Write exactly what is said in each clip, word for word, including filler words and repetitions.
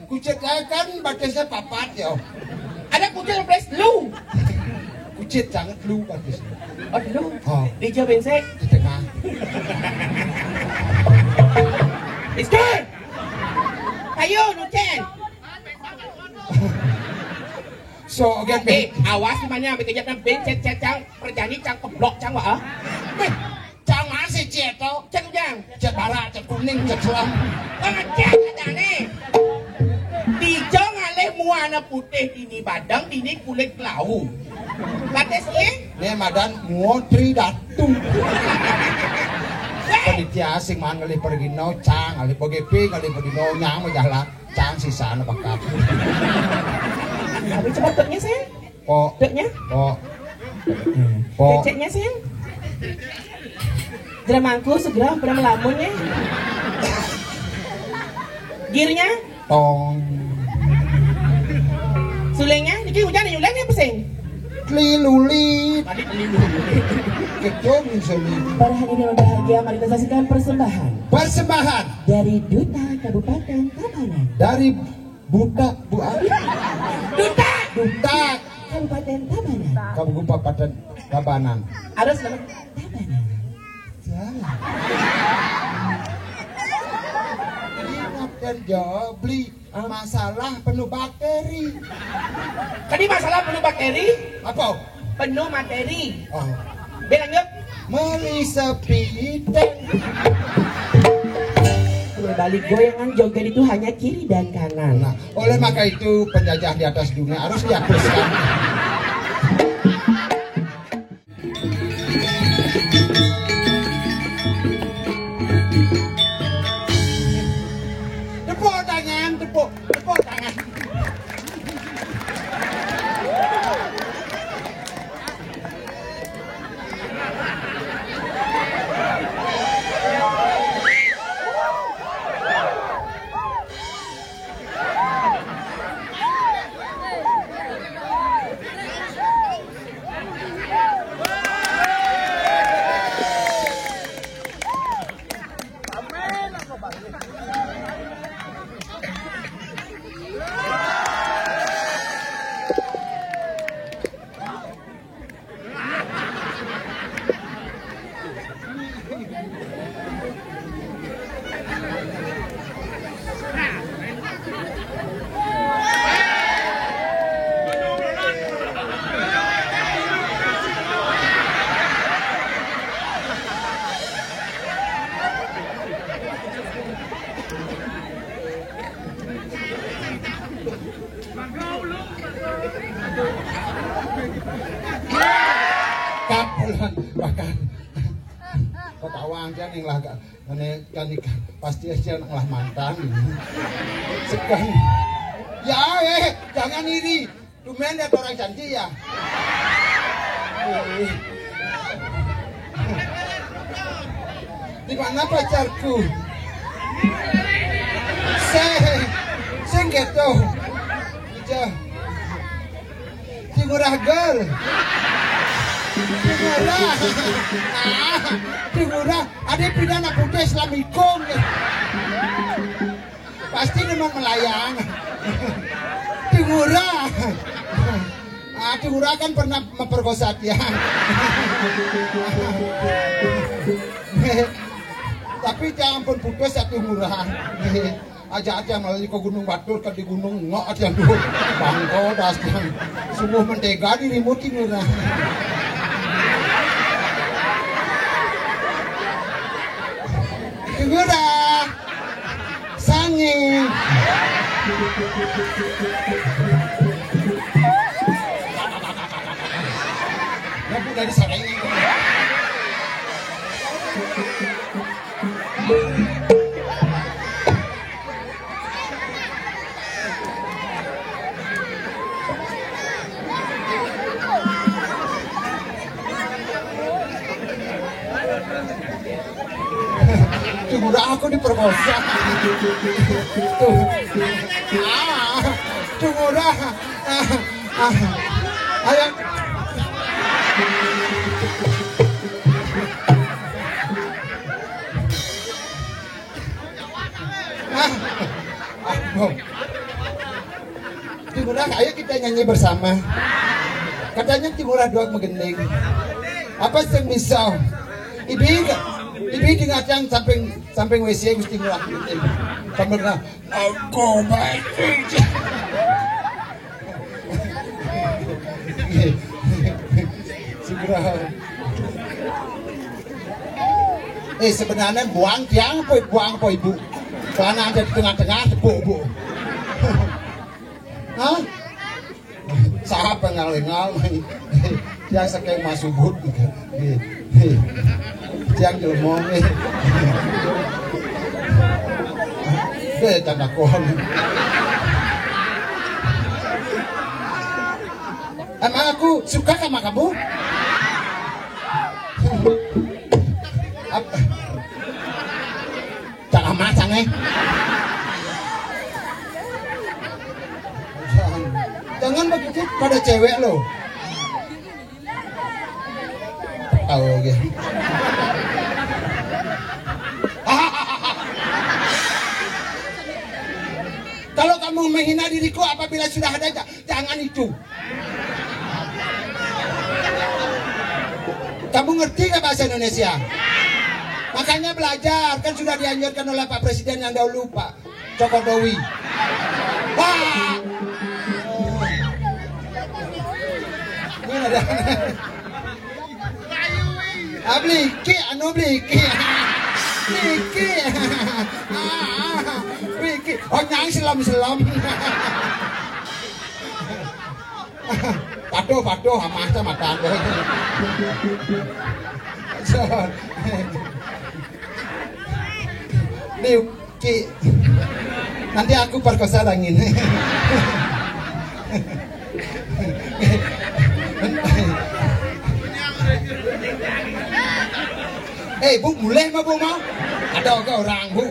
Kucit ae kan batisnya papat ya. Ada kucit sampai telu. Kucit sangat lu batisnya. Oh, telu. Oh. Di Jawa Bensek. Di tengah. Iskul. Ayo, Nucen. So, again, eh, awas gimana, bikin jatah ben, cet, cet, cang, perjani, cang, keblok, cang, wah. Cang mana sih, Cek, to? Cek ujang. Cek barak, cek kuning, cek selam. Cek ujang, cek ane. Dijang alih muana putih dini badang, dini kulit kelau. Kate sih? Nih, madan muo Tri Datu. Panitia sing man ngalih pergino, cang, alih P G P, ngalih pergino, nyang majalan. Cang sisana bakat. Tapi coba tuknya, sayang. Pok. Tuknya? Pok. Pok. Ceceknya, sayang. Jera mangku segera pada melamun ya. Girnya? Tong. Sulingnya? Niki hujan nyuleng ya pesing. Tli luli. Tadi tli luli. Gedung suling. Para hadirin yang berbahagia, mari kita saksikan persembahan. Persembahan. Dari Duta Kabupaten Tabanan. Dari Buta, Bu Ari. Duta. Duta. Kabupaten Tabanan. Kabupaten Tabanan. Harus nama Tabanan. Jangan. Ingat kan, Jo, beli masalah penuh bakteri. Tadi masalah penuh bakteri? Apa? Penuh materi. Oh. Be lanjut. Meli sepiteng. Balik goyangan joget itu hanya kiri dan kanan. Nah, oleh maka itu penjajah di atas dunia harus dihapuskan. Tepuk tangan, tepuk, tepuk tangan. Kapulan bahkan ketawa aja nih lah, Kak. Ngene kan iki pasti aja nang lah mantan. Segan. Ya, eh, jangan iri. Tumben lihat orang cantik ya. Eh. Di mana pacarku? Sing, sing gitu. Aja. Sing murah, Gol. Sing murah. Ah, sing murah. Ada pindah anak putih Islam ikung. Pasti memang melayang. Sing murah. Ah, sing murah kan pernah memperkosa dia. Tapi jangan pun putus sing murah. Aja-aja malah ke Gunung Batur, ke di Gunung Ngok aja dulu. Bangko das kan. Sungguh mentega dirimu tidur. Tidur dah. Sange. Aku dari Sarang. Tuh, udah aku diperkosa. Tuh. Ah, tuh, udah. Ah, ah. Ayo. Ah. Ah, Bong. Udah, ayo kita nyanyi bersama. Katanya Timur dua megending. Apa sing bisa? Ibi, ibi dengar yang samping samping W C Gusti Ngurah megending. Sambil kena, aku baik. Segera. Eh, sebenarnya buang tiang apa buang apa ibu? Celana ada di tengah-tengah, tepuk bu. Hah? Sahab pengal-engal. Tiang saking masubut. Tiang jelmong. Eh, tanda kon. Emang aku suka sama kamu? Ap- Cak amat, Cang, eh. Jangan begitu pada cewek lo. Tahu gitu. Kalau kamu menghina diriku apabila sudah ada, ja- jangan itu. Kamu ngerti nggak bahasa Indonesia? Makanya belajar, kan sudah dianjurkan oleh Pak Presiden yang dahulu, Pak Jokowi. Wah. Ini ada. Ah, bliki, anu bliki. Bliki. Ah, ah, bliki. Oh, nyai selom-selom. Patuh, patuh, amah ta matan. Ni, Ki, nanti aku perkosa dangin. Eh, Bu, mulai mah, Bu, mah. Ada ke orang, Bu.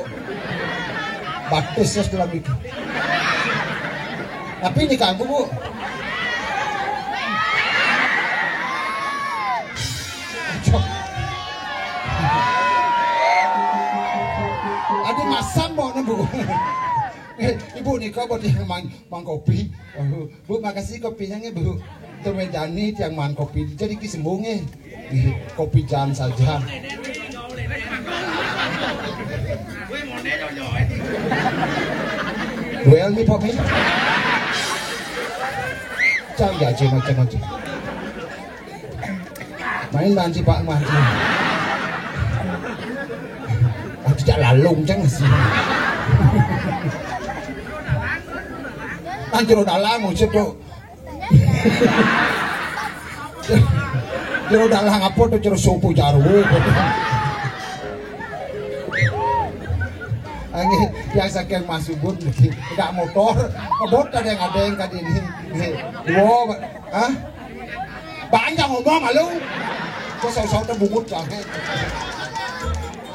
Batis ya dalam itu. Tapi ini kamu, Bu. Aduh, masam, Bu, Bu. Eh, Ibu nih, kau buat yang mang, mang kopi. Oh, Bu, makasih kopinya nggih, Bu. Tuh mejani tiang mang kopi. Jadi ki sembung nggih. Kopi jangan saja. Well nih, Pak, nih. Cang ya, cuma, cuma, cuma. Main banci, Pak, banci. Aku tidak lalung, Cang, sih. Anjir, udah lama, cek, tuh. Jero dalang apa tuh, jero sopo jarwo. Angin yang saking masubut nggih. Enggak motor, ngebut ada yang ada yang tadi ini. Nggih. Dua, ah? Banyak ngomong malu. Kok saus-saus bungut jahe.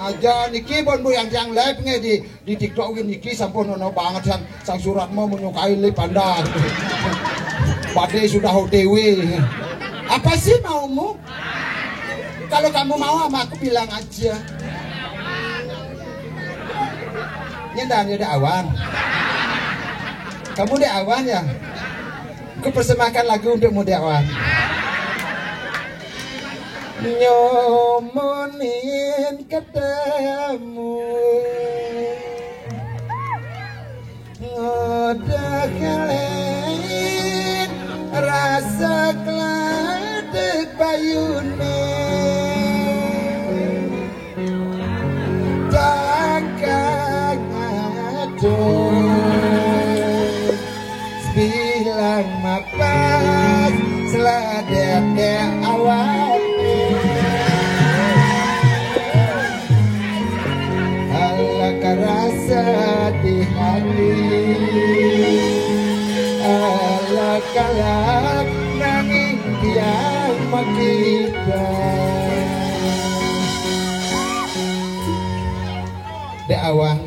Aja niki pun Bu yang tiang live nggih di Di TikTok nggih niki sampun ana banget sang, sang surat mau menyukai lip Anda. Badai sudah O T W. Apa sih maumu? Kalau kamu mau sama aku bilang aja. Nyendan ya Dek Awan. Kamu Dek Awan ya? Aku persembahkan lagu untuk Dek Awan. Nyomonin ketemu. Ngodah kelen rasa kladek bayune. Takang aduh. Bilang mapas seladete awak. Alah karasa di hati. Alah kalap nanging biar makita. Dek Awan.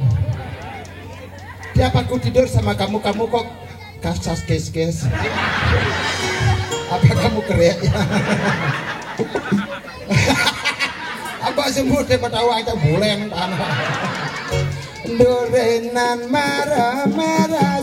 Tiap aku tidur sama kamu, kamu kok kasas kes-kes? Apa kamu kerek ya? Apa semut yang ketawa aja boleh tanah. Durenan marah-marah.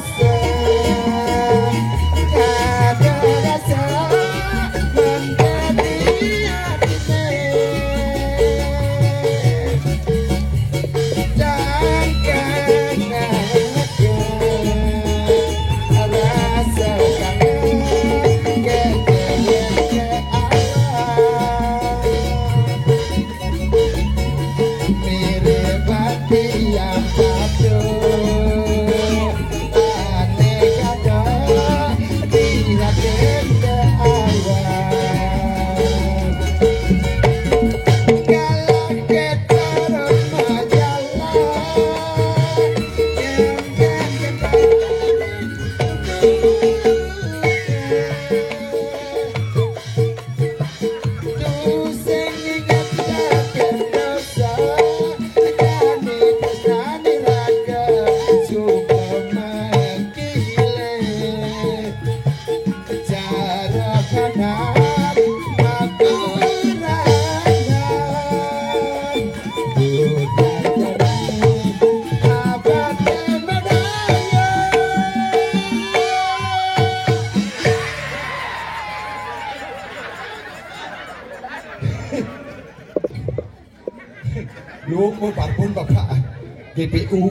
P P U.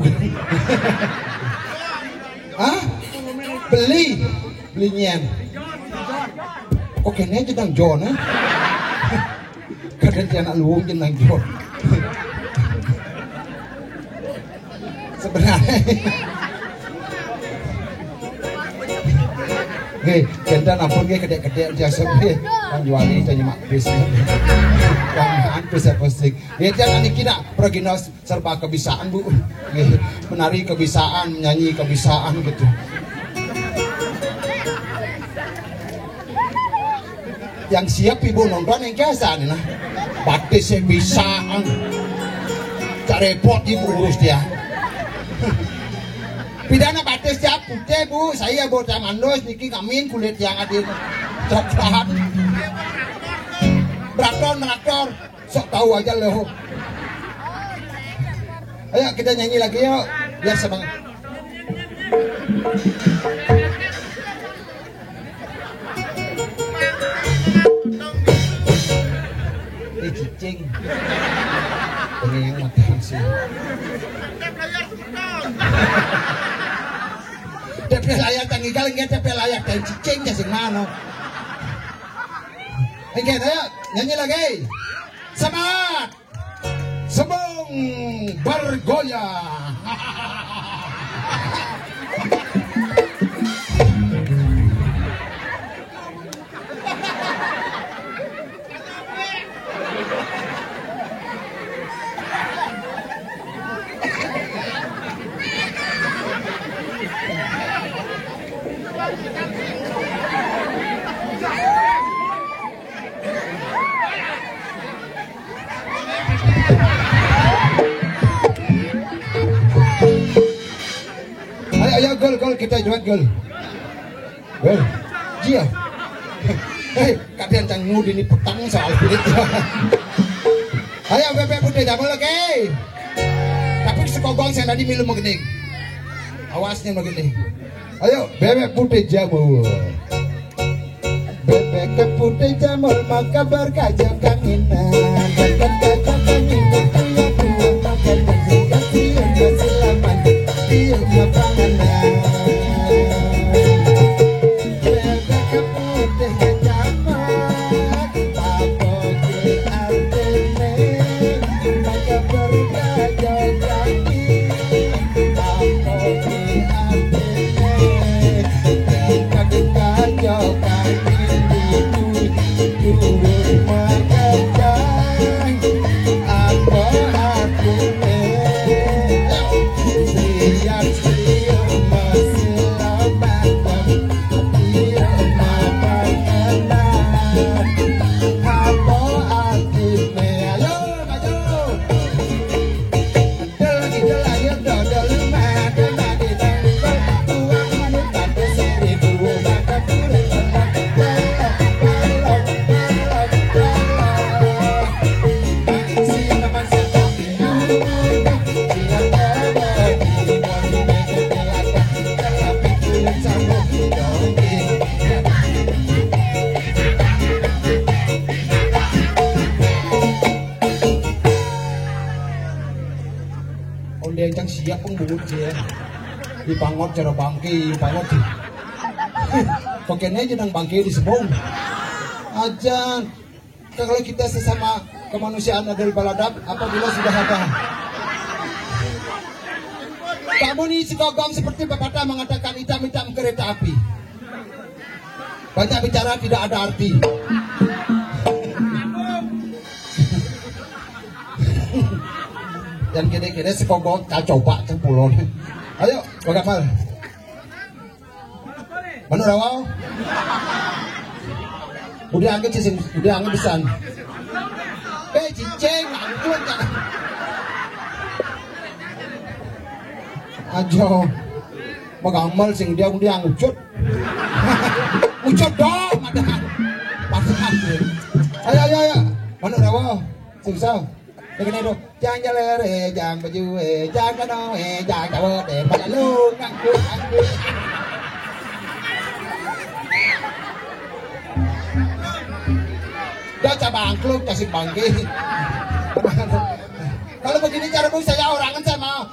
Hah? Beli, beli nyen. Kok kene aja dang John, eh? Kadang dia anak luwung jeneng John. Sebenarnya. Nggih, jenengan ampun nggih, kedek-kedek dia sepi. Kan juali tanya mak bis. Kan antus ya posting. Ya, jangan niki nak proginos serba kebisaan, Bu. Nggih, menari kebisaan, menyanyi kebisaan gitu. Yang siap ibu nonton yang biasa nih nah. Batis yang bisa. Cak repot ibu urus dia. Pidana batis dia putih, Bu. Saya bocah mandus niki ngamin kulit yang adil coklat. Beraton meraktor. Sok tahu aja loh. Ayo kita nyanyi lagi yuk. Biar semangat. Eh, cicing. Pengen makan sih. T P layar tanggal nggih, T P layar tanggal cicing ya sing mana? Oke, ayo nyanyi lagi. Semangat. Sembung bergoyang. Ayo, ayo, gol, gol, kita jual gol. Gol. Iya. Hei, kalian cang ngudi ini petang soal kulit. Ayo, bebek putih jamur lagi. Tapi sekogong saya tadi milu mau gini. Awasnya mau gini. Ayo, bebek putih jamur. Bebek putih jamur maka berkajang kanginan. Makan kajang kanginan, iya, iya, makan kajang kanginan, selamat, iya, makan. Bebek putih jamur, baboke artine, maka berkajang kanginan. Onde encang siap pun bungut dia. Dipangot cara bangke, pangot di. Pakainya aja nang bangke di sebong. Aja. Kalau kita sesama kemanusiaan ada baladap, apabila sudah ada. Kamu nih sekogong seperti pepatah mengatakan hitam-hitam kereta api. Banyak bicara tidak ada arti. Dan kene-kene sekogong tak coba cempulon. Ayo, bagapal. Mana rawa? Udah angkat sih, udah angkat pisan. Eh, cicing, angkut. Ajo. Magamal sing dia, dia ngucut. Ngucut dong, ada. Pas. Ayo, ayo, ayo. Mana rawa? Sing usah. Kene dong. Jang jalere, jang bajue, jang kanoe, jang dawote, majalung, angkut, angkut. Dah cabangkluk, kasih bangke. Kalau begini cara bu saya orangan saya mau.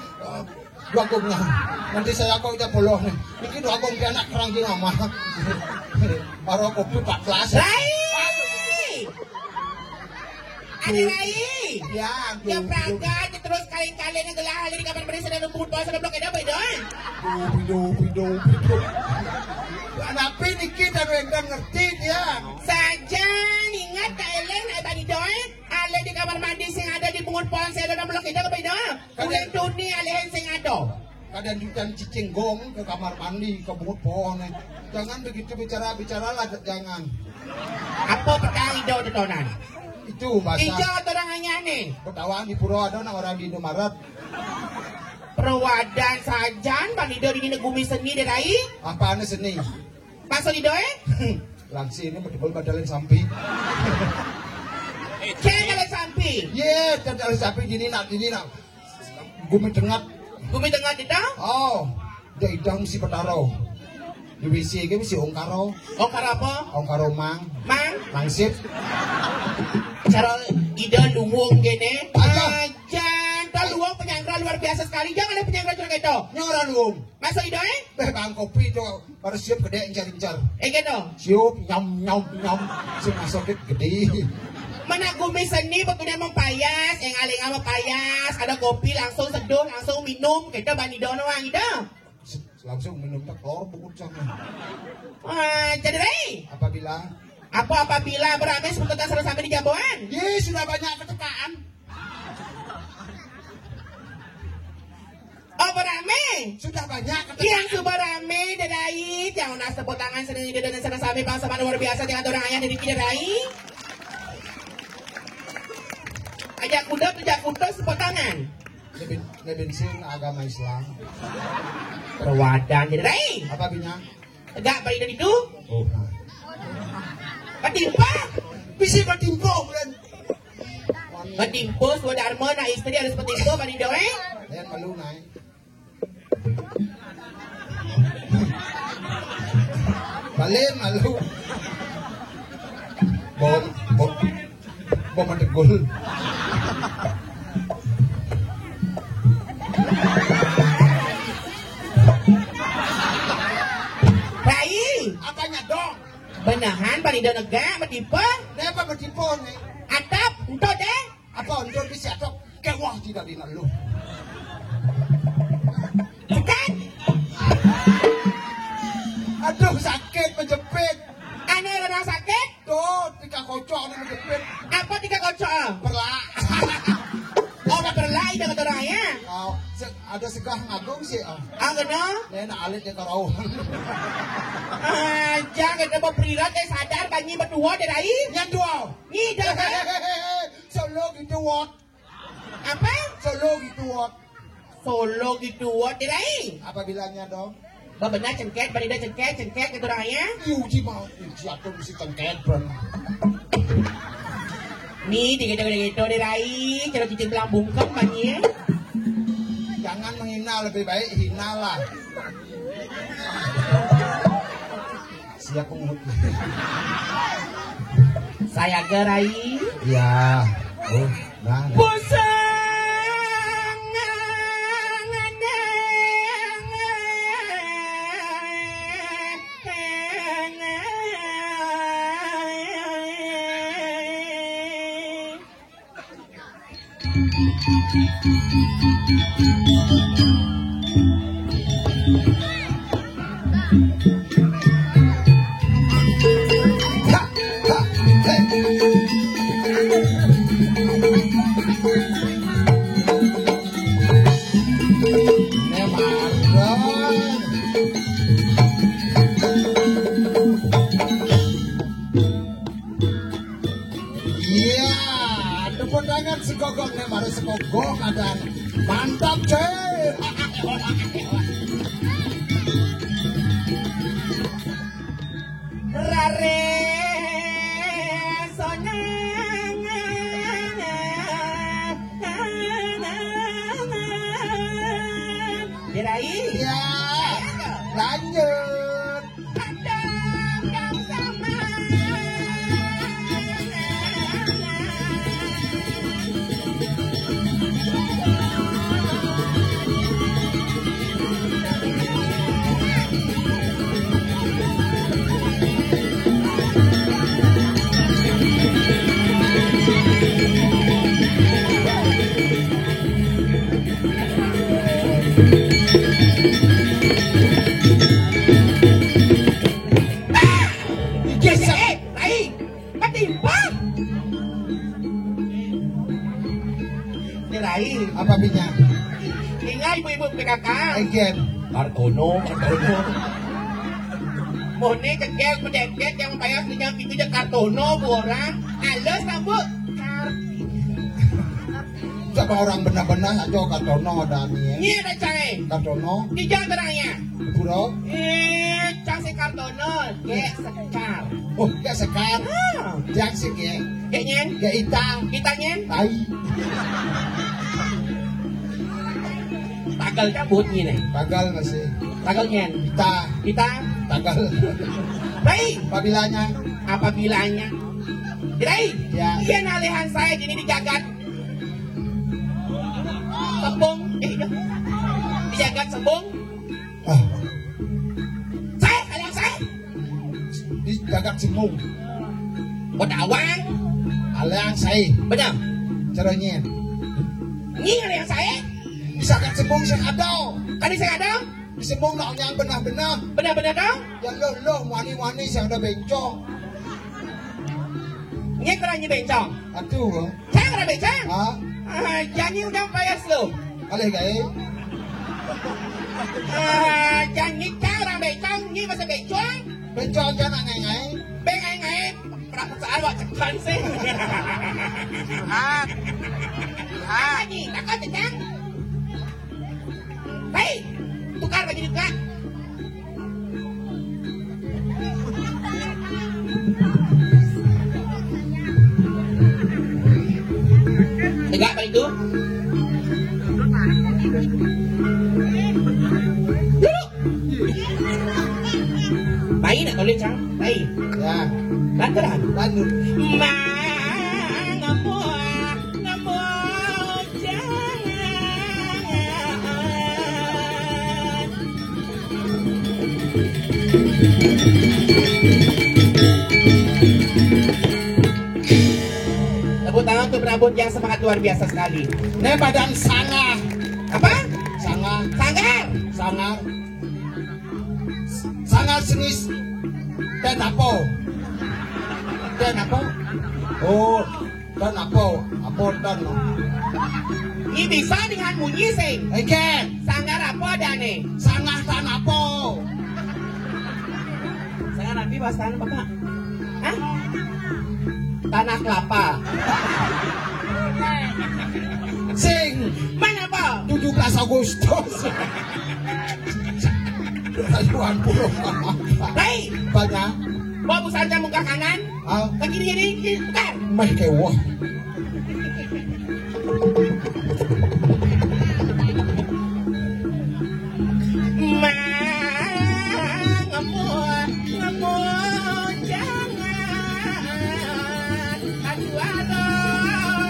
Dua gong. Nanti saya kok udah puluh nih. Ini dua gong dia anak kerang di nama. Baru kopi empat belas. Rai! Ada Rai! Ya, aduh. Ya praga aja terus kali-kali ini gelah di kamar mandi sedang nunggu puasa, belum kena apa itu, eh? Duh, duh, duh, duh. Anape niki dan wendang ngerti dia. Saja ingat tak Elen, eh, tadi doang. Ale di kamar mandi sing ada di bungut pohon saya udah melok itu apa itu? Ulen tuni alehan sing ada. Kadang dutan cicing gong ke kamar mandi ke bungut pohon, eh. Jangan begitu bicara, bicaralah jangan. Apa petang ido detonan? Itu bahasa. Ijo atau orang anyane? Ketahuan di pura ada nak orang di Indomaret. Perwadan sajan, Bang Ido di gumi seni deh, Rai. Apaan seni? Maksud Ido, eh? Langsir ini betul badalen sampi. Cek badalen sampi. Ye, badalen sampi dini nak, dini nak. Gumi tengah. Gumi tengah kita? Oh, dia idang si petaro. Di W C ini si ongkaro. Ongkaro apa? Ongkaro mang. Mang? Langsir. Cara Ido luwung gini. Aja. Ajan, tak luwung penyangga luar biasa sekali. Jangan ada penyangga curang itu. Nyora luwung. Masa Ido, eh? Eh, Bang Kopi itu. Baru siap gede incar-incar. Eh, gitu. Siup, nyam, nyam, nyam. Sing masuk gede. Mana gumi seni, pokoknya mau payas, yang aling mau payas, ada kopi langsung seduh, langsung minum, kita bani dono wang itu. Se-, langsung minum teh kelor bukut sana. Ah, jadi Rai. Apabila? Apa apabila berame sebutan sampai di jaboan? Ye, sudah banyak ketekaan. Oh, berame. Sudah banyak ketekaan. Yang sudah berame, dedai, yang nas tepuk tangan sendiri dan sama-sama bangsa mana luar biasa dengan orang ayah dari kita, dedai. Ajak kuda, ajak kuda, tepuk tangan. Lebih, lebih sing agama Islam. Perwadan, dedai. Apa bina? Tegak pada itu. Oh, nah. Patimpa. Bisa patimpa, bulan. Patimpa, swadharma, nak isteri harus patimpa, pada itu, eh? Lain malu, naik. Balik malu. Bom, bom, bom ada gol. Rai. Apanya dong? Benahan, paling dah negak, betipe. Kenapa betipe ni? Atap, entut deh. Apa entut bisa atap? Kewah tidak dina lu. Tekan. Aduh, sakit menjepit. Ane orang sakit? Tuh, tiga kocok ni menjepit. Apa tiga kocok? Perlak. Oh, tak perlak, ida kata orang ya. Oh, se-, ada segah ngagung sih, ah. Ah, kena? Ni nak alit dia karau. Ah, jangan kita berperirat, eh, sadar, banyi berdua, dia rai. Yang dua. Ni dah. Solo gitu, Wot. Apa? Solo gitu, Wot. Solo gitu, Wot, dia rai. Apa bilangnya dong? Ba benar cengket, ba tidak cengket, cengket gitu dah ya. Diuji mau, uji aku mesti cengket, Bang. Ni, tiga tiga gitu, dia rai. Cara cicing belang bungkem, Bang, ya. Jangan menghina, lebih baik hina lah. Siap, Bang. Saya gerai. Ya. Oh, nah. Pusing. Iya, tepuk tangan segogok nih, mari segogok ada. Mantap, cuy. Rare sonang. Dirai. Ya, lanjut. Egen. Kartono, Kartono. Mone kegel, pedeket yang payah punya pintu je Kartono, bu orang. Halus, Bu. Coba orang benar-benar aja Kartono ada ni, ya. Ni ada cai. Kartono. Di jalan terangnya. Pura. Eh, cang si Kartono, gek sekar. Oh, gek sekar. Ah. Cang si gek. Gek nyen. Gek ita. Ita nyen. Tai. Tagal cabut ni, nih. Tagal masih. Tagal nyen. Ita. Ita. Tagal. Baik. Apabilanya. Apabilanya. Rai. Ya. Iya nalihan saya gini di jagat. Sembung. Eh, iya. Di jagat sembung. Ah. Saya, kalian saya. Di jagat sembung. Buat awang. Alian saya. Benar. Caranya. Ini alian saya. Di jagat sembung sing ada. Kan sing ada? Di sembung nak yang benar-benar. Benar-benar dong? Ya loh, loh, wani-wani sing ada bencong. Ini kurang ini bencong. Aduh. Cang orang becang. Ha? Ah, janji udah payah slow. Kalih gae. Ah, janji cang orang becang, ni masa becang. Becang jangan ngai-ngai. Bengai-ngai, perasaan awak cekan sih. Curhat. Curhat. Ni, takut cang. Hei, tukar baju juga. Tegak balik tu. Duduk. Baik nak tolong cang. Baik. Ya. Lantaran. Lanjut. Mang apa? Apa? Tepuk tangan untuk penabut yang semangat luar biasa sekali. Nek badan sangah. Apa? Sangah. Sanggar. Sangah. Sangah senis. Dan apa? Dan apa? Oh. Dan apa? Apa dan? Ini bisa dengan bunyi sing. Eken. Sanggar apa dan nih? Sangah dan apa? Sanggar nanti bahas tanah apa, Kak? Hah? Tanah kelapa. Sing. Mana apa? Tujuh belas Agustus. Sayuan burung. Baik. Banyak. Bawa busarnya muka kanan. Ah. Ke kiri, kiri, kiri, tukar. Meh kewah. Mang, ngemu, ngemu, jangan. Aduh, aduh, aduh.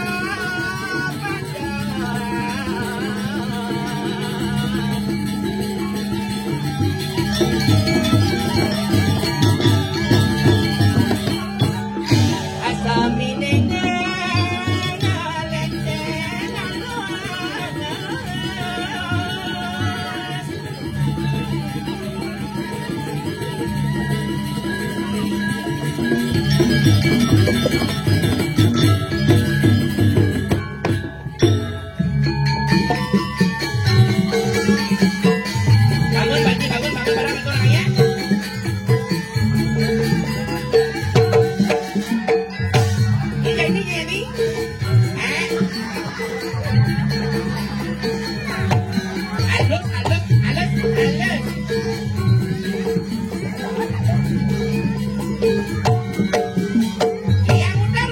Bangun, Pak Haji, bangun, bangun, barang itu orangnya. Ini, ini, ini. Eh? Halus, halus, halus, halus. Iya, udah,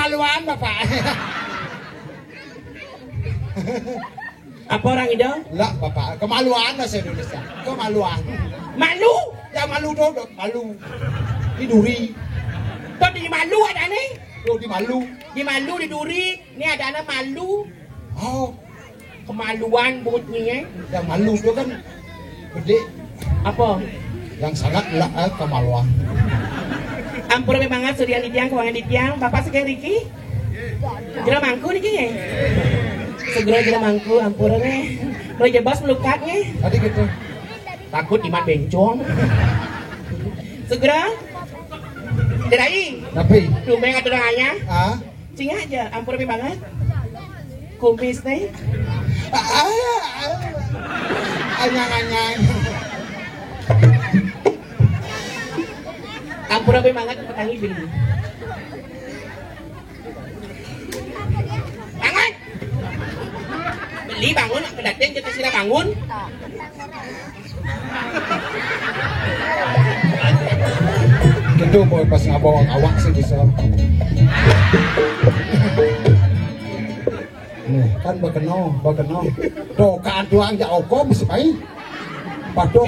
Kemaluan, Bapak. Apa orang Indo? Lah, Bapak, kemaluan bahasa Indonesia. Kemaluan. Malu? Ya malu tuh, malu. Di duri. Tuh di malu ada nih. Tuh di malu. Di malu, di duri. Ini ada anak malu. Oh. Kemaluan bunyi, eh. Yang malu itu kan gede. Apa? Yang sangat la- eh, kemaluan. Ampura banget, sudian ditiang, kuangan ditiang. Bapak sekian Riki? Jera mangku niki, eh. Segera jera mangku, ampura nih. Kalau jebas melukat nih. Tadi gitu. Takut iman bencong. Segera. Jerai. Tapi. Tumben atuh nanya. Ah? Cing aja, ampun banget. Kumis teh. Anyang-anyang. Ampun banget, petangi beli. Bangun. Beli bangun, kedaten kita sila bangun. Gitu, boy, pas ngabawa awak sih bisa. Nih, kan bakeno, bakeno. Tuh, kan tuang ja okom sepai. Patuh.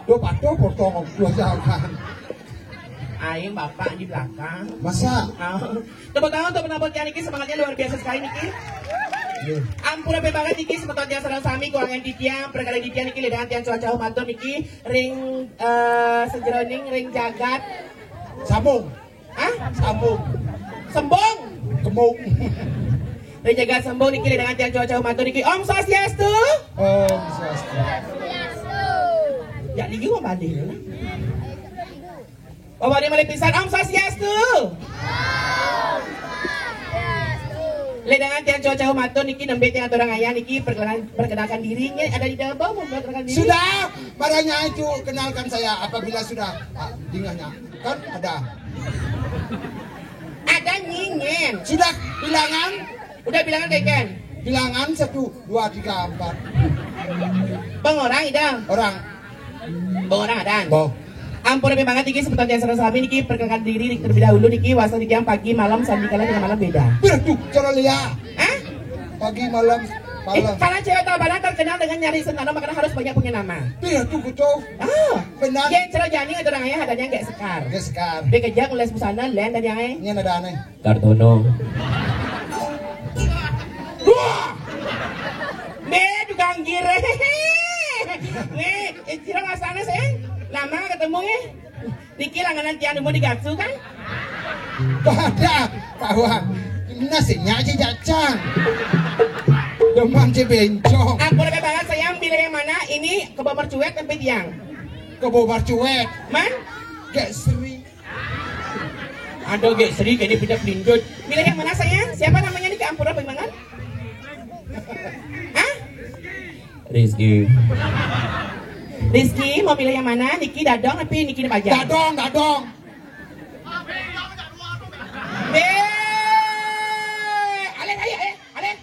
Tuh, patuh potong dua jalan. Aing bapak di belakang. Masa? Tepuk tangan untuk penampilan niki, semangatnya luar biasa sekali niki. Ampun, apa banget niki, semeton tiang sareng sami, kuangan ditiang, perkara ditiang niki, ledangan tiang cuaca matur niki, ring eh, sejeroning ring jagat. Sambung. Hah? Sambung. Sembung. Kembung. Ring jagat Sembung niki, ledangan tiang cuaca matur niki. Om Swastiastu. Om Swastiastu. Ya, liu mah balik. Bapak Ade malih pisan, Om Swastiastu. Ledangan tiang cuaca matur niki, nembe tiang aturang ayah niki perkenalan, perkenalkan dirinya, ada di dalam, memperkenalkan diri. Sudah, barangnya itu kenalkan saya apabila sudah ah, dingahnya. Kan ada. Ada nyinyen. Sudah bilangan? Udah bilangan, Keken? Bilangan satu, dua, tiga, empat. Bang orang, Idang? Orang. Bang orang, Adan? Bang. Ampun, lebih banget niki, sebentar yang sareng sami niki, perkenalkan diri terlebih dahulu niki, wasta niki yang pagi, malam, sandikala dengan malam beda. Berarti, cara lihat. Hah? Pagi, malam, eh, malam. Kalau cewek Tabanan terkenal dengan nyari sentana, makanya harus banyak punya nama. Berarti, betul. Ah. Benar. Yang cara jani itu orangnya adanya nggak sekar. Nggak sekar. Dia kerja, ngules busana, len dan yang lain. Ini ada aneh. Kartono. Wah! Meh, tukang gire. Nih, istirahat sana sih. Lama ketemu ya. Niki langganan tiang nemu di Gatsu kan? Pada kawan. Nasinya aja jacang. Demen si bencong. Aku lebih banget saya pilih yang mana? Ini kebo mercuet tempe tiang. Kebo mercuet. Man? Gak seri. Ada gak seri kayaknya pindah pelindut. Pilih yang mana saya? Siapa namanya nih? Ampura Bimbangan? Hah? Rizky. Rizky, mau pilih yang mana? Niki Dadong tapi Niki Baja? Dadong, Dadong. Be. Alek, ayo, eh, Alek.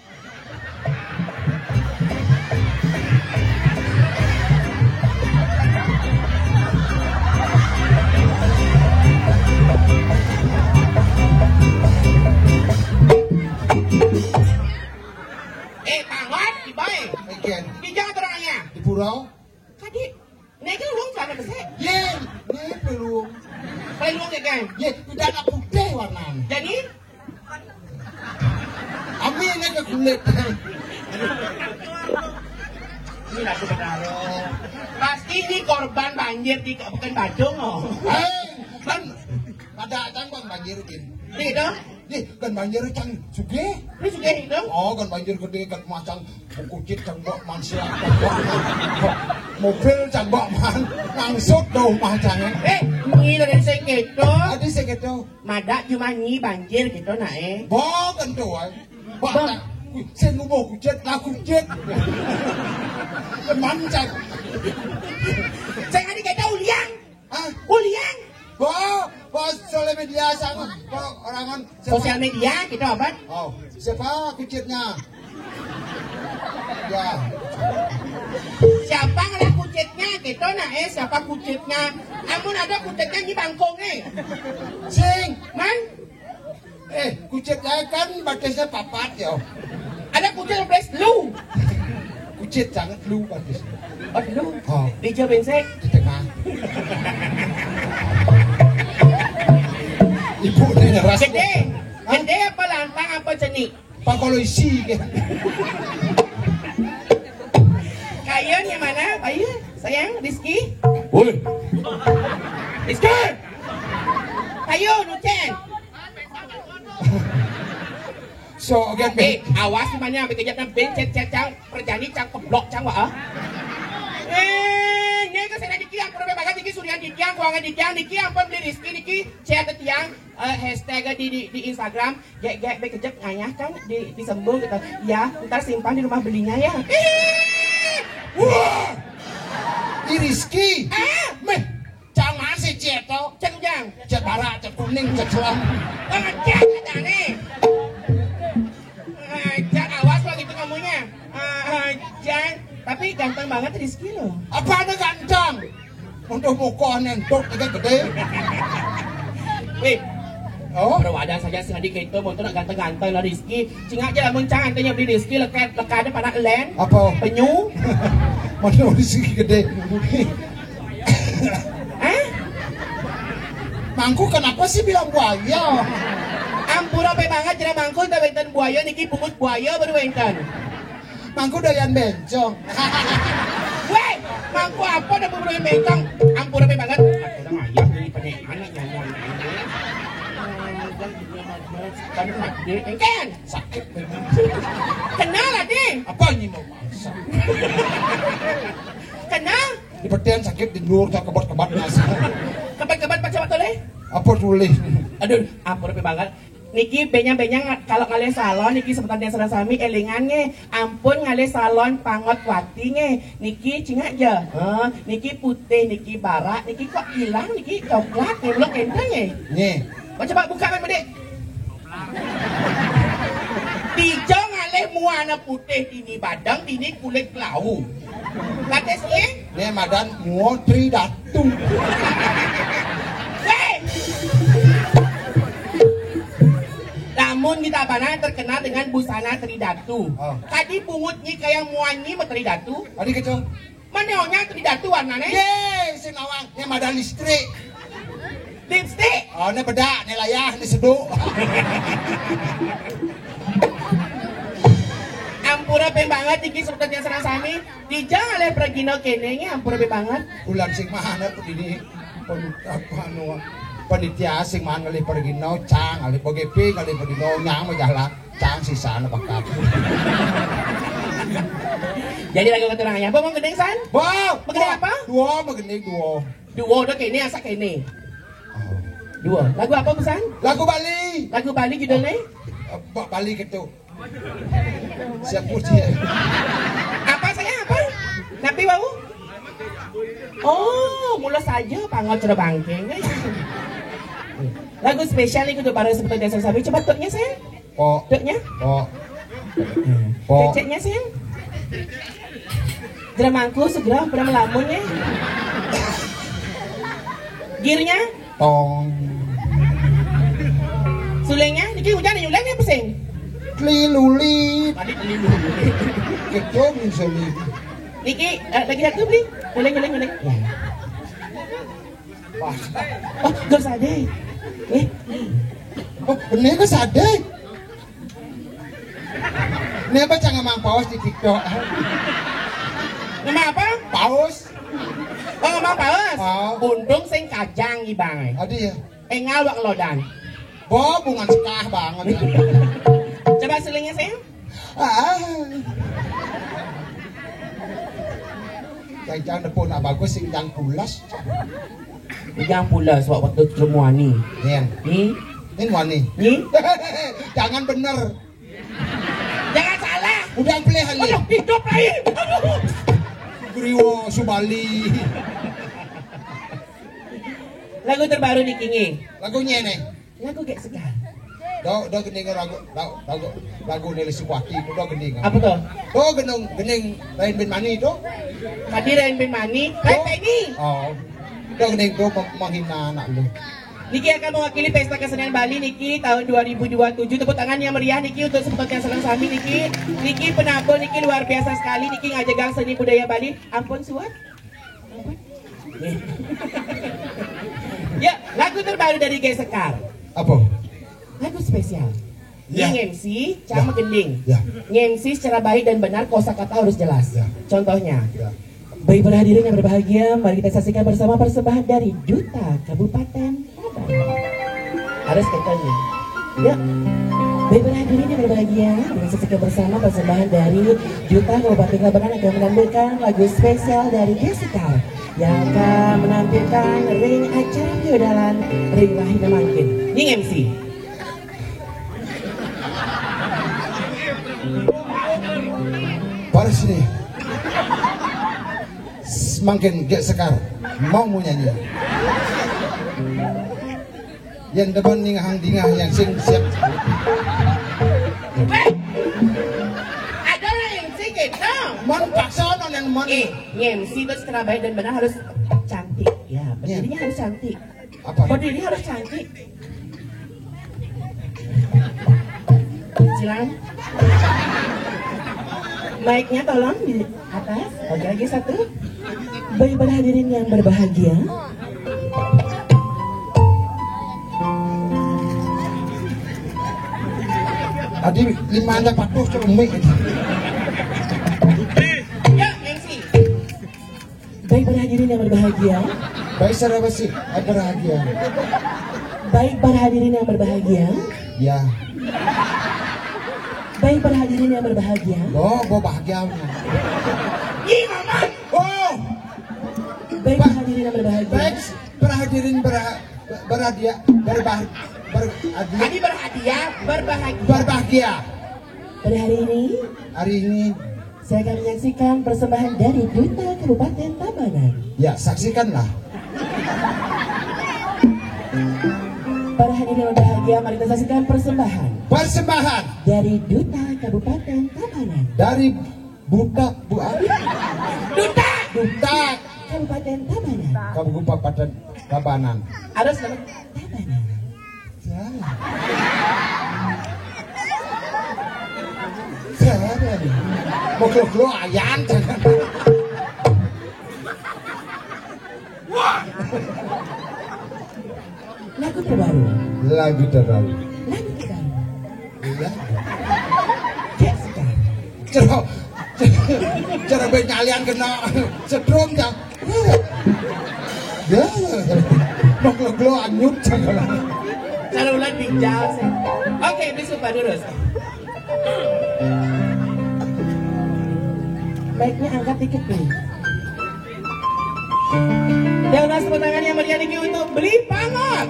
Eh, bangun, dibae. Oke. Di jalan terangnya. Di pura. Kadi, naik ke luang sana besar. Ye, naik ke luang. Paling luang ya, kan? Ye, udah agak putih warnanya. Jadi? Amin, naik ke kulit. Ini lagu benar. Pasti ini korban banjir di Kabupaten Badung, oh. Eh, kan ada datang bang banjir, Bin. Ini gitu? Ih, kan banjir cang sugih. Ini sugih itu? Oh, kan banjir gede, kan macang kucit cang bak mansia. Mobil cang bak man, langsung dong macangnya. Eh, ini dari sing gitu. Tadi sing gitu. Madak cuma nyi banjir gitu nah eh. Bo, kan tuh, eh. Bak, Bang. Sing ngomong kucit, lah kucit. Mancang. Saya tadi kata uliang. Hah? Ulian. Bo, bo, sosial media sama. Bo, orangan. Siapa? Sosial media, kita apa? Oh, siapa kucitnya? Ya. Siapa ngelah kucitnya? Kita nah eh, siapa kucitnya? Amun ada kucitnya di bangkongnya. Sing. Man? Eh, kucit saya kan batisnya papat ya. Ada kucit yang beres lu. Kucit sangat lu batisnya. Oh, lu. Oh. Di Jawa Bensek. Di tengah. Ibu ini ras. Gede. Hah? Gede apa lantang apa cenik? Pak kalau isi. Kayun yang mana? Ayo, sayang, Rizky. Woi. Rizky. Ayo, Nucen. So again, eh, awas semuanya, ambil kejap dan ben chat chat cang, perjani cang keblok cang wa. Eh, ini ke sana dikit yang kurang banget dikit surian dikit yang kuangan dikit yang dikit yang pembeli Rizky dikit share ke tiang, eh, hashtag di, di, di Instagram. Gek, gek, be kejep ngayah kan di, disembung gitu. Ya, ntar simpan di rumah belinya ya. Ih! Wah! Ini Rizky. Ah! Meh, jangan sih Cieto. Cek ujang. Cek bara, cek kuning, cek selam. Ngecek aja nih. Ngecek, awas lo gitu ngomongnya. Ah, ah, Jan. Tapi ganteng banget Rizky lo. Apa ada ganteng? Untuk mukanya entuk juga gede. Wih. Oh? Berwadah saja sing adik itu, mau nak ganteng-ganteng lah Rizky. Cingak aja lamun cang antenya beli Rizky, lekat, lekat ada pada len. Apa? Penyu. Mana Rizky gede? Hah? Mangku kenapa sih bilang buaya? Ampura pe banget, jera mangku, tak wenten buaya, niki pungut buaya baru wenten. Mangku doyan bencong. Weh, mangku apa dah pembunuhan bencong? Ampun apa banget? Orang ayah jadi penyekan ngomong. Kan sakit. Engken. Sakit benar. Kenal, Adi. Apa ini mau masak? Kenal? Di peten sakit di luar tak kebat-kebat nasi. Kebat-kebat macam apa, Leh? Apa tulis? Aduh, ampun apa banget. Niki benyang-benyang kalau ngalih salon niki sebentar dia sareng sami elingan nge. Ampun ngalih salon pangot wati nge. Niki cingak je. Heh, niki putih, niki barak, niki kok hilang, niki coklat nge belum enteng nge. Nge. Kok coba buka kan bedik. Tijo ngalih muana putih dini badeng, dini kulit kelau. Kata sih? Nge madan mua Tri Datu. Weh! Lamun kita Tabanan terkenal dengan busana Tridatu. Oh. Tadi pungut nyi kayak muan nyi mah Tridatu. Tadi kecil. Mana onya Tridatu warnanya? Ye, si nawang, ini mada listrik. Lipstick. Oh, ini bedak, ini layah, ini seduk. Ampura pe banget iki sebenarnya sareng sami. Dijang oleh pergino kene ini ampura pe banget. Bulan sing mana tuh ini? Pen-, apa, anu, panitia sing mangan ngalih pergino, cang, ngalih bogepi, ngalih pergino, nyang, majalah, cang, sisa, anu, bakat. Jadi lagu keturangannya, apa mau gending, San? Wow, mau gending apa? Dua, mau gending, dua. Dua, udah kayak ini, asa kayak ini. Oh. Dua. Lagu apa, San? Lagu Bali. Lagu Bali judulnya? Eh, Ba-, Bali gitu. Siap puji ya. Apa saya apa? Nabi wau? Oh, mula saja pangot sudah bangking. Lagu spesial itu tuh para seperti biasa sabi. Coba tuknya saya. Po. Tuknya. Po. Po. Ceceknya saya. Dramaku segera pernah melamun ya. Girnya. Tong. Sulingnya, niki hujan nyuleng ya pesing. Keliluli. Tadi keliluli. Ketum suling. Niki, eh, lagi satu beli. Nyuleng, nyuleng, nyuleng. Ya. Wah. Oh, gak sadar. Eh. Oh, bener gak sadar. Ini apa cang ngamang paus di TikTok? Ngamang apa? Paus. Oh, ngamang paus? Oh. Buntung sing kajang ibang. Aduh ya. Engal wak lodan. Bo, bungan sekah banget. Coba sulingnya, sayang. Ah. Yang jangan nepuk nak bagus, sing yang pulas. Yang pulas, wak waktu termuani. Nih. Nih. Ini wani. Nih. Jangan bener. Jangan salah. Udah pilih, Hali. Aduh, hidup lain. Aduh. Griwo Subali. Lagu terbaru di Kingi. Lagunya nih. Lagu kayak segar. Do, do gending lagu, lagu, lagu, lagu Nelly Sukuati, do gending. Apa tuh? Do gending, gending Rain bin Mani tuh. Tadi Rain bin Mani, Rain Penny. Oh. Do gending tuh mem-, menghina anak lu. Niki akan mewakili Pesta Kesenian Bali niki tahun dua ribu dua tujuh. Tepuk tangan yang meriah niki untuk semeton yang sareng sami niki. Niki penampil niki luar biasa sekali niki ngajegang seni budaya Bali. Ampun suwun. Ampun. Ya, lagu terbaru dari Gé Sekar. Apa? Lagu spesial. Ya. Nge-M C, cara Ya. gending. Ya. Nge-M C secara baik dan benar, kosakata harus jelas. Ya. Contohnya, Ya. Baik para hadirin yang berbahagia, mari kita saksikan bersama persembahan dari Duta Kabupaten Tabanan. Harus kenceng nih. Ya. Baik para hadirin yang berbahagia, kita saksikan bersama persembahan dari Duta Kabupaten Tabanan akan menampilkan lagu spesial dari Gé Sekar yang akan menampilkan ring acara piodalan ring rahina mangkin. Nge-M C. Baris nih. Mangkin Gé Sekar mau mau nyanyi. Yang depan nih hang dingah yang sing siap. Ada lah M C gitu. Mon paksa non yang mon. Eh, nge-M C itu secara baik dan benar harus cantik. Ya, berdirinya harus cantik. Apa? Berdiri harus cantik. Silakan. Mic-nya tolong di atas. Oke, lagi satu. Baik para hadirin yang berbahagia. Adi lima anda patuh cuma mic. Ya, M C. Baik para hadirin yang berbahagia. Baik, saudara besi, eh, berbahagia. Baik para hadirin yang berbahagia. Ya. Baik para hadirin yang berbahagia. Oh, bo bahagia. Ih, Mamat. Oh, Baik para hadirin yang berbahagia. Baik, berhadirin berha, berhadiah, berbah, berhadiah, Tadi berhadiah, berbahagia. Berbahagia. Pada hari ini, Hari ini saya akan menyaksikan persembahan dari Duta Kabupaten Tabanan. Ya, saksikanlah. Para hadirin yang berbahagia, mari kita saksikan persembahan Persembahan dari Duta Kabupaten Tabanan. Dari Buta Bu Ari. Duta Duta Kabupaten Tabanan. Kabupaten Tabanan. Harus namanya Tabanan. Salah. Salah. Mau gelo-gelo ayan jangan. Lagu terbaru. Lagu terbaru. Lagu terbaru. Iya. Gé Sekar. Cerok. Cerok baik kalian kena setrum ya. Ya. Mau gelo-gelo anyut. Cara ulang bijal sih. Oke, besok Pak Durus. Mic-nya angkat dikit nih. Dan last tepuk tangan yang meriah lagi untuk Beli Pangot.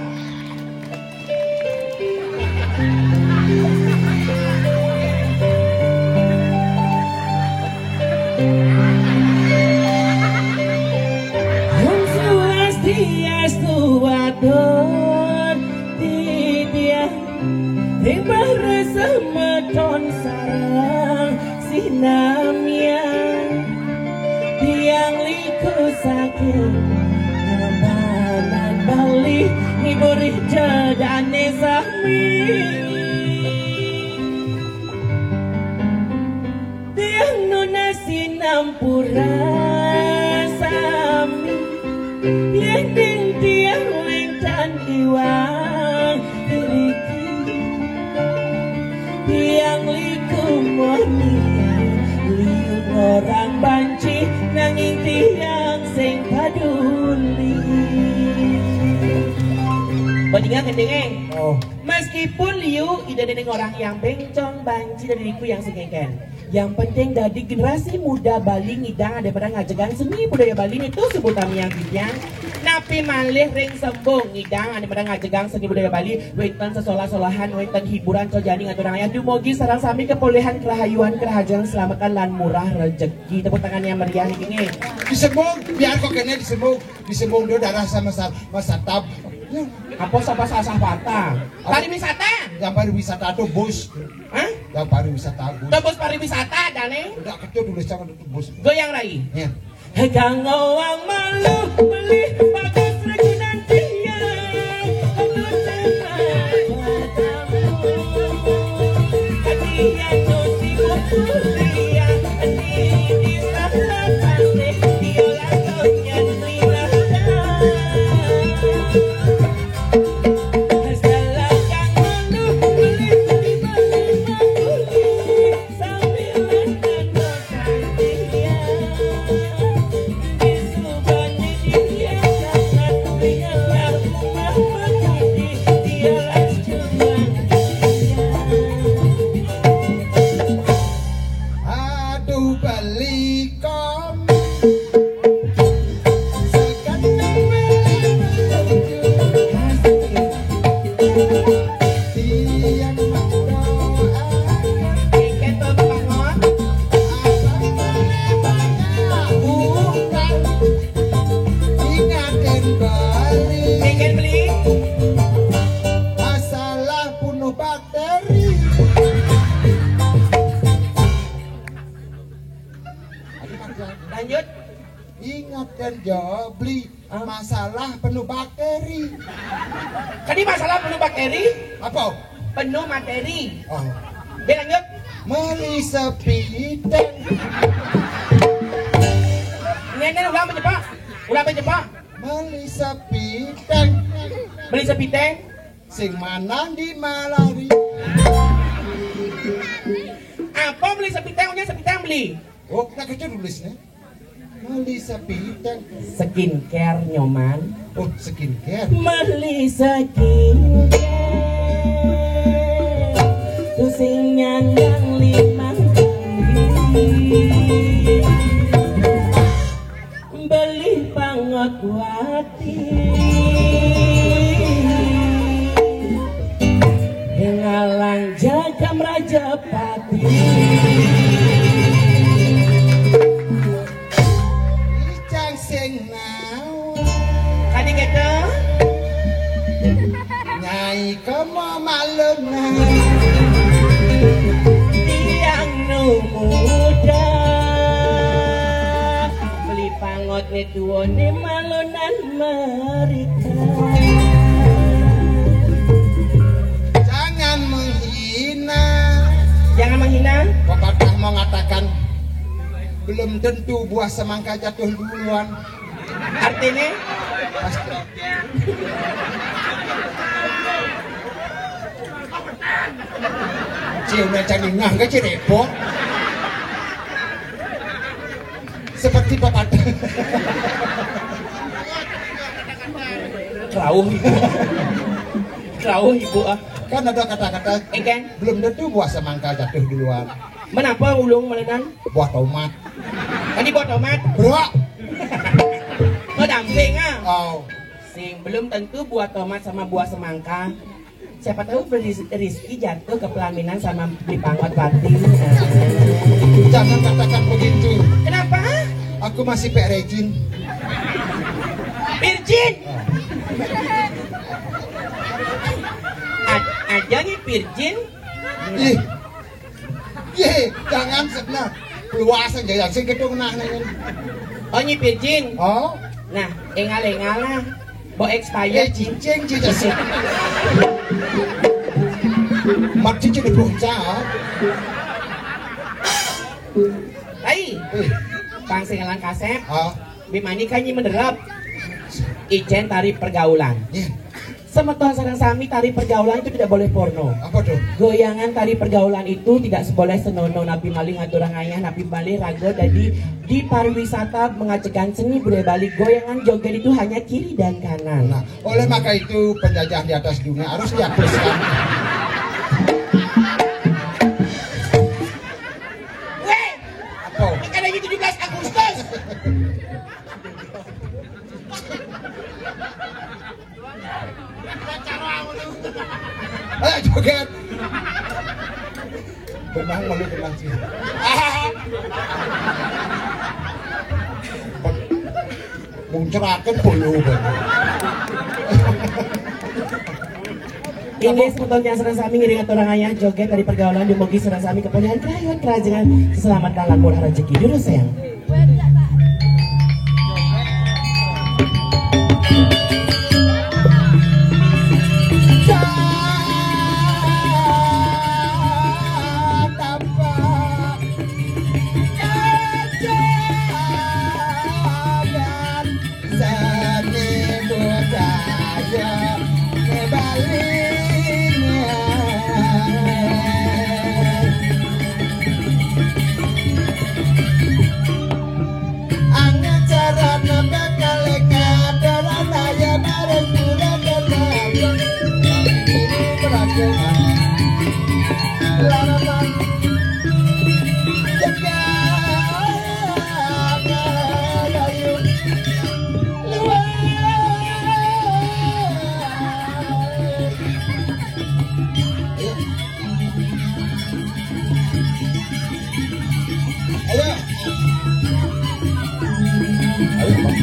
Om Swastiastu, watur titiang ring para semeton sareng sinamian. Tiang liku saking Tabanan Bali, ngiburi jedane sami. Tiang nunas sinampura sami, yen ing tiang wénten iwang iriki. Tiang liku moni, liu ngorang banci, nanging tiang sing paduli. Bandingan gendenge. Oh, Meskipun liu idane ning orang yang bencong banci dari liku yang sing ngeken. Yang penting dadi generasi muda Bali ngidang ade pada ngajegang seni budaya Bali nitu sebutan yang titiang. Napi malih ring sembung ngidang ade pada ngajegang seni budaya Bali, wénten sesolah-solahan, wénten hiburan, cojani ngaturang ayah, dumugi sareng sami kepulihan, kerahayuan, kerahajeng, keselamatan lan murah rejeki. Tepuk tangan yang meriah niki nggih. Disembung, biar kok kene disembung, disembung dia darah sama sa-, Mas Satab. Apa sapa sasah patah? Pariwisata. Yang pariwisata tuh bus, Hah? yang pariwisata bus. Tembus pariwisata dane. Udah kecil tulis sama tuh bus. Goyang rai. Ya. Kang ngowang malu beli bagus regunan tiang. Aduh, beli kom. Sekeneng beli baju. Tiang mangko. Tiket to Bangot. Abang boleh banyak utang. Ingatin beli. Tiket beli. Masalah penuh bakteri. Lanjut. Ingat kan, Jo, beli. Ah. Masalah penuh bakteri. Tadi masalah penuh bakteri? Apa? Penuh materi. Oh. Oke, lanjut. Beli sepiteng. Ini, ini ulang apa, Pak? Ulang apa, Pak? Beli sepiteng. Beli sepiteng. Sing manang di malari. Apa beli sepiteng? Punya sepiteng beli. Oh, nak kerja nulisnya. Beli sepiteng. Skincare, Nyoman. Oh, skincare. Beli skincare. Ku sing nyandang limang kali. Beli pangot wati. Ngalang jagam Rajapati. Icang sing naon. Tadi gitu. Nyai kemamalunan. Tiang nu muda. Beli pangot ni tuone malunan mereka. Jangan menghina. Jangan menghina. Pepatah mengatakan, belum tentu buah semangka jatuh duluan. Artinya? Pasti. Cie, udah cari ngah ke Cirebon. Seperti pepatah. Kerauh, Ibu. Kerauh, Ibu, ah. Kan ada kata-kata, eh, kan? Belum tentu buah semangka jatuh duluan. Menapa ulung melenan? Buah tomat. Tadi buah tomat? Bro. Oh, damping, ah. Oh. Sing, belum tentu buah tomat sama buah semangka. Siapa tahu Riz-, Rizky jatuh ke pelaminan sama Beli Pangot Wati. Jangan katakan begitu. Kenapa? Aku masih pek rejin. Virgin. Ah. A-, aja nih virgin. Ih. Ye, jangan se-, nah, keluasan jaya sing gedung nah, nah, nah. Oh, nyi virgin. Oh. Nah, engal-engal lah. Bo expired. Eh, cincin, cincin sih. Mat cincin di puncak. Hai. Eh. Pang sing elang kasep. Ah. Bimani kan nyi menderep. Icen tari pergaulan. Iya. Semeton sareng sami, tari pergaulan itu tidak boleh porno. Apa tuh? Goyangan tari pergaulan itu tidak boleh senono, napi malih ngaturang ayah, napi malih raga. Jadi di pariwisata mengacekan seni budaya Bali, goyangan joget itu hanya kiri dan kanan. Nah, oleh maka itu penjajahan di atas dunia harus dihapuskan. Weh, apa? Kan lagi tujuh belas Agustus. Ayo joget. Benang malu benang sih. Ah. Muncraken bulu banget. Inggih, semeton tiang sareng sami ngiring aturang ayah joget tari pergaulan, dumugi sareng sami kepulihan, kerayuan, kerajengan, keselamatan lan murah rejeki. Durus sayang. Ayo. Ayo, Bang.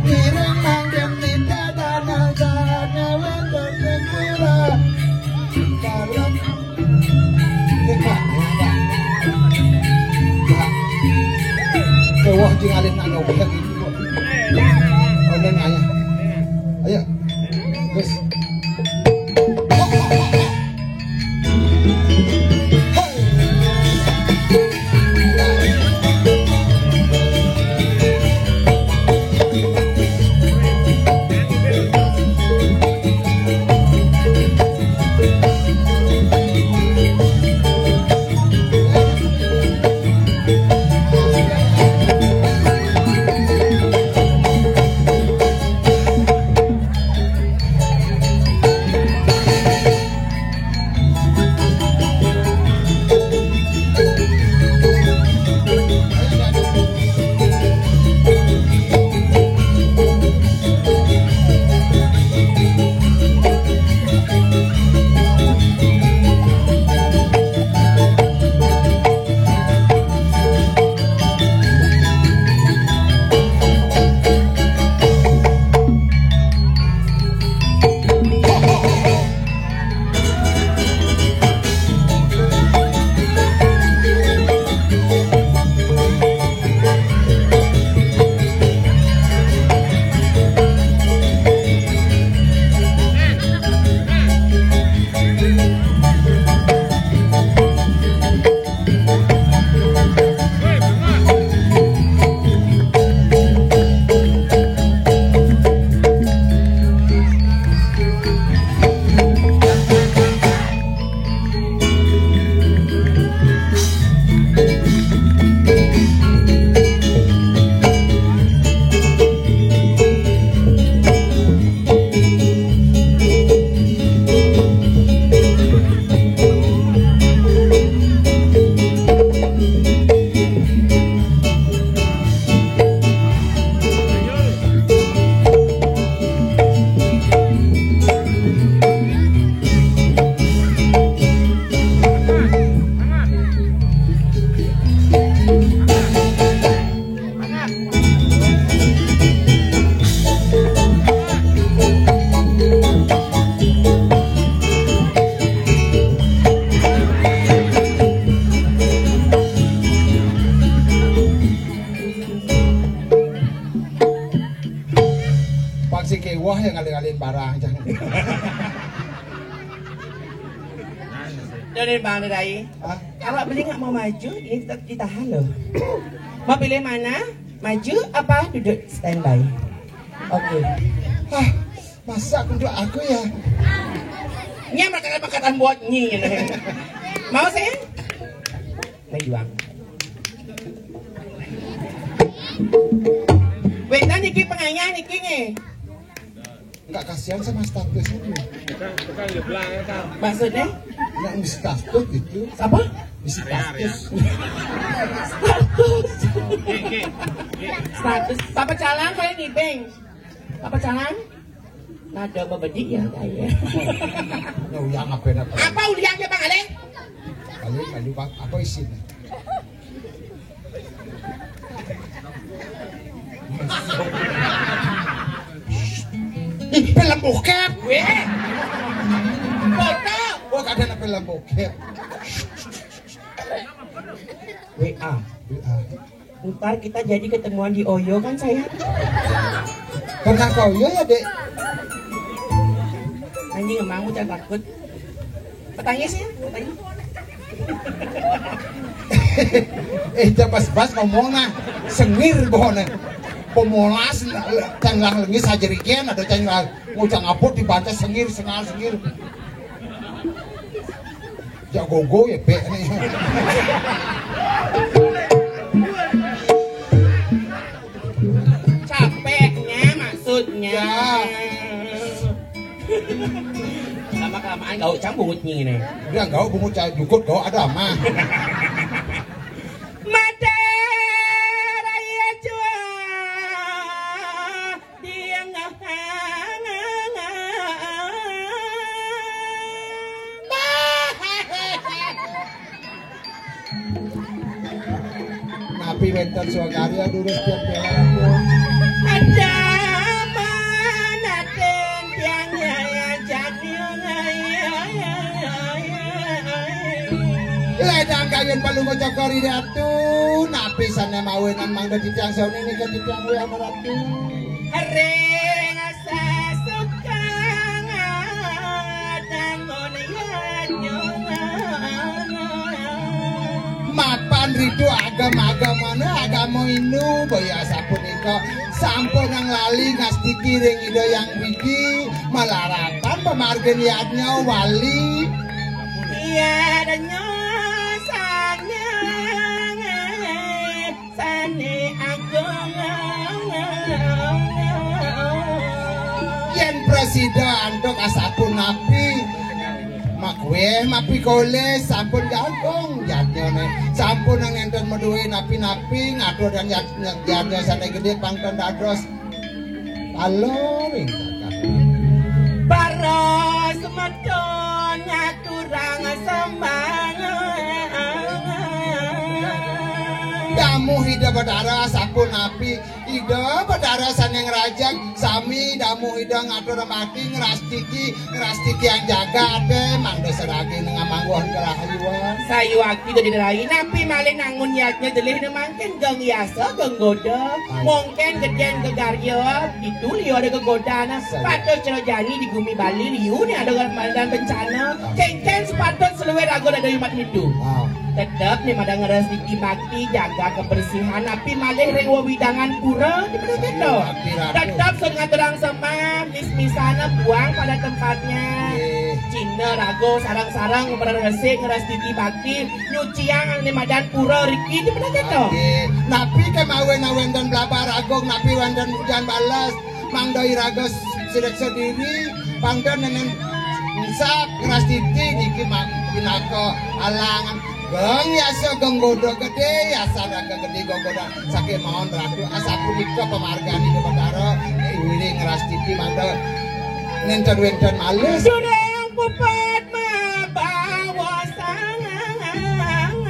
Kirang manggen ninda danal jana wendok gembira. Dalam dekat. Kewah jeung alih nak nyoba gitu. Online aja. Ayo. Terus. Pang si kewah yang ngalih-ngalihin barang, jangan. Dari mana, Rai? Hah? Kalau beli nggak mau maju, ini tetap ditahan loh. Mau pilih mana? Maju apa duduk standby? Oke. Ah, masa aku duduk aku ya? Ini yang makan makanan buat nyi. Mau saya? Saya juang. Wénten niki pengayah niki nggih. Enggak kasihan sama status itu. Maksudnya? Enggak mesti status gitu. Apa? Mesti status. Status. Status. Papa jalan saya ngibing. Papa jalan? Nada bebedi ya saya. Ya, uliang apa enak? Apa uliangnya Bang Ale? Paling lalu Bang, apa isinya? Ih, film bokep, weh. Foto. Oh, kadang film bokep. W A. W A. Ntar kita jadi ketemuan di Oyo kan, sayang? Pernah ke Oyo ya, Dek? Anjing emang udah takut. Petangis ya, petangis. Eh, jangan pas-pas ngomong nah. Sengir bohongnya. Pemolas, canglah lengis aja rikian, ada canglah ngucang apot dibantas sengir, sengal sengir. Jagogo ya, Bek, nih. Capeknya maksudnya. Ya. Lama-kelamaan gak ucang bungut nih. Udah gak bungut cah jukut gak ada mah. Mata raya jua dianggap. Wénten swakarya durus tiang bela rampung. Ada manaten tiang nyaya jani. Ledang kayun palungguh cokor Ida Ratu, napi sané mawinan mangda titiang sauni nika titiang wéh Ratu. Ring sasukang dangun yadnya. Mapan ritu agama-agamana, agama Hindu, baya sapunika sampun nang lali ngastiti ring Ida Hyang Widhi, malarapan pamargin yadnya wali. Yadnya sanyang sané agung. Yén prasida antuk asapunapi, makuéh mapikolih sampun jagung jadnyané. Sampun nénten madué napi-napi ngaturang jad-, jadnya sané gedé pang ten dados pala ring kakang. Para semeton ngaturang sembah. Damuh Ida Batara sapunapi, Ida Batara sané ngrajeg, sami damuh Ida ngatur bakti, ngrastiti, ngrastitiang jagaté, mangda saragina ngamangguhang karahayuan. Sayuwakti Ida Rai, napi malih nangun yadnya jelih mangkin geng yasa, geng goda, mungkin gedén gegarya, ditu liu ada gegodan. Sayuwakti. Patut cara jani di gumi Bali liu né ada madan bencana. Kéngkén sepatut seluwih raga ada yumat ditu. Tetep né madan ngrastiti bakti, jaga kebersihan, napi malih ring wewidangan pura, ditu kéto. Tetep sing ngaturang sembah, mis-misané buang pada tempatnya. Cihna raga sareng-sareng ngresik, ngrastiti bakti, nyuciang né madan pura riki, ditu kéto. Napi kémawinan wénten blabah raga, napi wénten ujan bales, mangda iraga siriksa diri, pang ten nénten ngrastiti niki ma-, pinaka alangan. Geng yasa geng goda gedé, yasa raga gedé geng goda. Sakémaon Ratu, asapunika pamargin Ida Batara, wiring ngrastiti mangda nénten wénten malih. Durung puput mabawa sangang.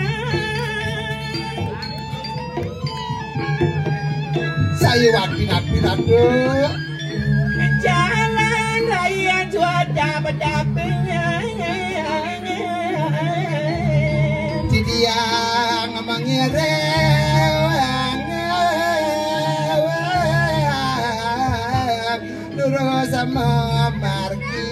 Sayuwakti napi Ratu? Jalan raya juada bedaping. Titiang mangiring durus mamargi.